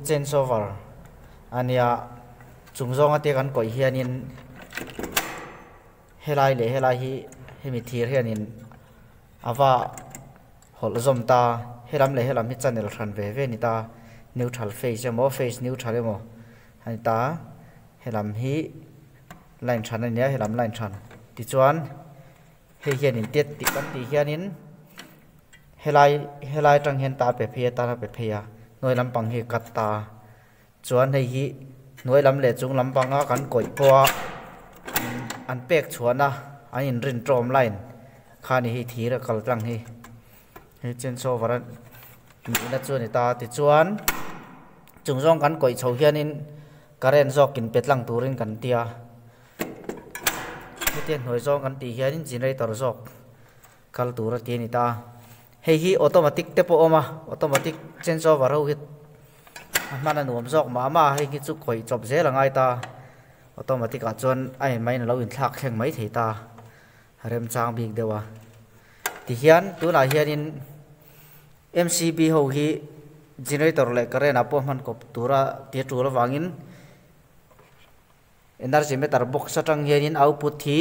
Change over a nia chung zawnga te kan kawih hianin helai leh helai hi hemi thir hianin a va hawlh zawm ta helam leh helam hi channel hran ve ve a ni ta neutral phase emaw phase neutral emaw a ni ta helam hi line hran a ni a helam line hran tichuan hei hianin tet tih kan tih hianin helai helai atang hian ta pe phei a tan a pe phei a hnuai lampang hi a cut ta chuan hei hi hnuai lam leh chung lampanga kan kawih pawha an pek chhuahna an inrin tawm line kha ni hi thir a kal tlang hi hei change over a nihna chu a ni ta tichuan chung zawng kan kawih chho hianin current zawk in pe tlang turin kan tia hetiang hnuai zawng kan tih hianin generator zawk kal tur a ti a ni ta hei hi automatic te pawh a awm a automatic change over ho hi a hman a nuam zawk mah mah a hei hi chu khawih chawp zel a ngai ta automatic ah chuan a inmaiin a lo inthlak thleng mai thei ta remchang bik deuh a tihian tunah hianin M_C_B ho hi generator leh current ah pawh hman kawp tura ti a tul avangin. Energy meter box atang hianin output hi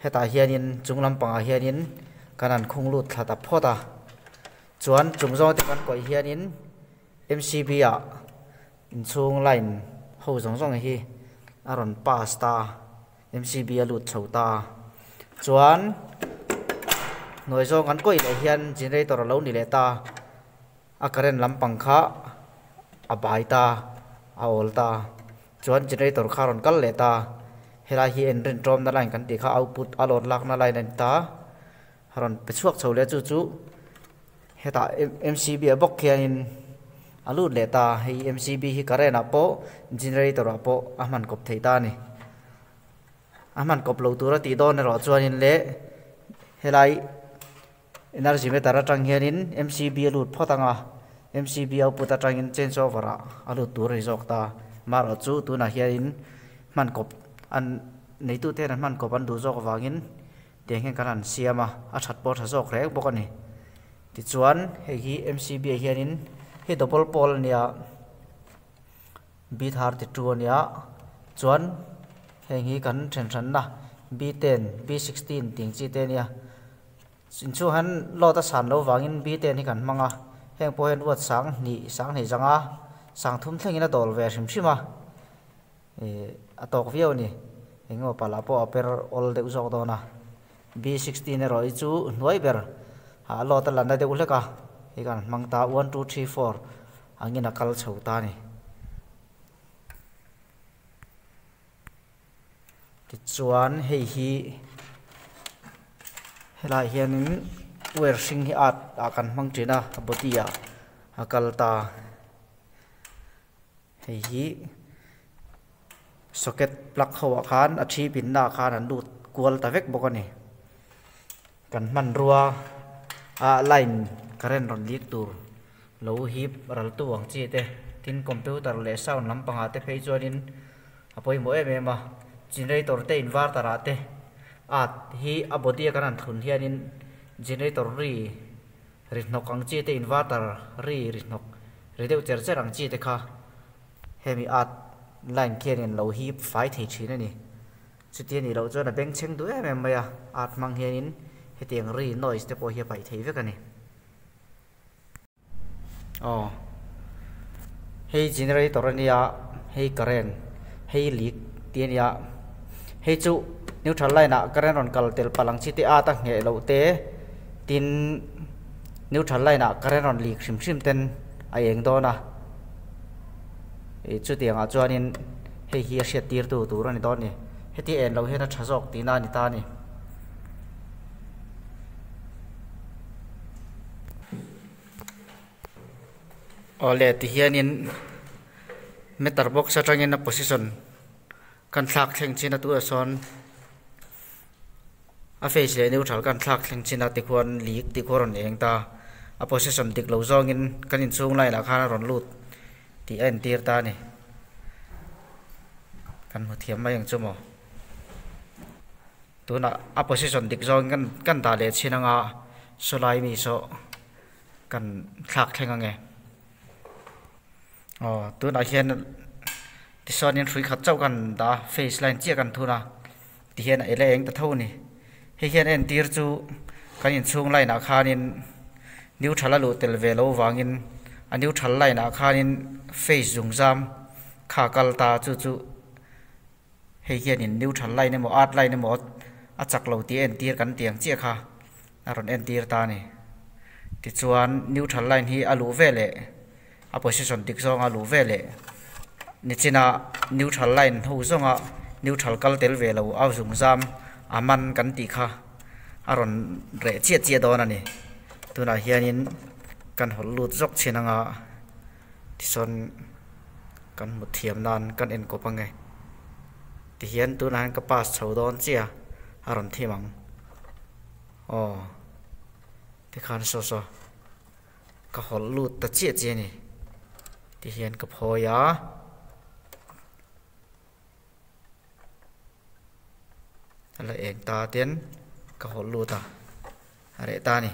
hetah hianin chung lampangah hianin kan han khung lut thla ta phawt a chuan chung zawng te kan kawih hianin M_C_B ah inchhung line ho zawng zawng hi a rawn pass ta M_C_B a lut chho ta chuan hnuai zawng kan kawih leh hian generator a lo ni leh ta. A current lampang kha a bai ta, a awl ta. Chuan generator kha a rawn kal leh ta. Helai hi en rin tawmna line kan tih kha output a load lakna line a ni ta. A rawn pe chhuak chho leh chu chu hetah M_C_B ah bawk khianin a lut leh ta. Hei M_C_B hi current ah pawh generator ah pawh a hman kawp thei ta a ni. A hman kawp lo tura tih dawn erawh chuanin leh helai. Energy meter atang hianin M_C_B a lut phawt ang a, M_C_B output atangin change over ah a lut tur a ni zawk ta. Amaherawh chu tunah hianin hman kawp an neitu te hian an hman kawp an duh zawk avangin tiang hian kan han siam a, a that pawh a tha zawk reng bawk a ni. Tichuan hei hi M_C_B ah hianin hei double pole a nia B32 a nia chuan heng hi kan then hranna B10 B16 tih ang chi te a nia. Inchhung hian load a san loh vangin B ten hi kan hmang a, heng pawh hian ruat sang hnih sang hnih zanga sang thum thlengin a dawl ve hrim hrim a, ih a tawk viau a ni. Eng emaw palh ah pawh a per awl deuh zawk dawn a, B16 erawh hi chu hnuai ber ah load a lanna deuh hlek a, hei kan hmang ta one two three four angin a kal chho ta a ni. Tichuan hei hi helaiah hianin wire hring hi at ah kan hmang thin a a body ah a kal ta hei hi socket plug ho ah khan a thi pinna ah khan an lut kual ta vek bawk a ni kan hmanrua ah line current rawn lik tur lo hip ral tu ang chi te tin computer leh sound lampangah te phei chuanin. A pawimawh em em a, generator te inverter ah te at hi a body a kan han thlun hianin generator ri ri hnawk ang chi te inverter ri ri hnawk ri deuh cher cher ang chi te kha hemi at line khianin lo hip fai thei thin a ni. Chuti a nih loh chuan a bengchheng duh em em mai a, at hmang hianin hetiang ri noise te pawh hi a paih thei vek a ni. Aw hei generator a nia hei current hei leak tih a nia hei chu neutral line ah current rawn kal tel palh ang chi te at a ngheh loh te tin neutral line ah current rawn leak hrim hrim ten a eng dawn a ih chutiang ah chuanin hei hi a hriat tir tu tur a ni dawn a ni heti en loh hian a tha zawk tihna a ni ta a ni. Awle tihianin meter box atangin a position kan thlak thleng chin a tunah sawn a phase leh neutral kan thlak thleng chin a tikhuan leak tih khuan a rawn eng ta a position dik lo zawngin kan inchhung line ah khan a rawn lut tih a entir ta a ni kan hmu thiam mai ang chu maw. Tunah a position dik zawngin kan kan dah leh chhin anga sawlai mi saw kan thlak thleng ange. Aw tunah hian tichuanin hrui khat chauh kan dah a phase line chiah kan thun a tihian a ela eng ta tho a ni hei hian entir chu kan inchhung line ah khanin neutral a luh tel ve loh vangin a neutral line ah khanin phase zung zam kha kal ta chu chu. Hei hianin neutral line emaw earth line emaw a chak lo tih a entir kan tih ang chiah kha a rawn entir ta a ni. Tichuan neutral line hi a luh ve leh a position dik zawnga a luh ve leh nichina neutral line ho zawnga neutral kal tel ve lo a zungzam a man kan tih kha a rawn reh chiah chiah dawn a ni. Tunah hianin kan hawlh lut zawk chhin anga tichuan. Kan hmu thiam nan kan en kawp ange. Tihian tunah hian ka pass chho dawn chiah a rawn thim ang. Aw tikhan saw saw ka hawlh lut ta chiah chiah a ni. Tihian ka phawi a. A la eng ta ten ka hawlh lut a, a reh ta a ni.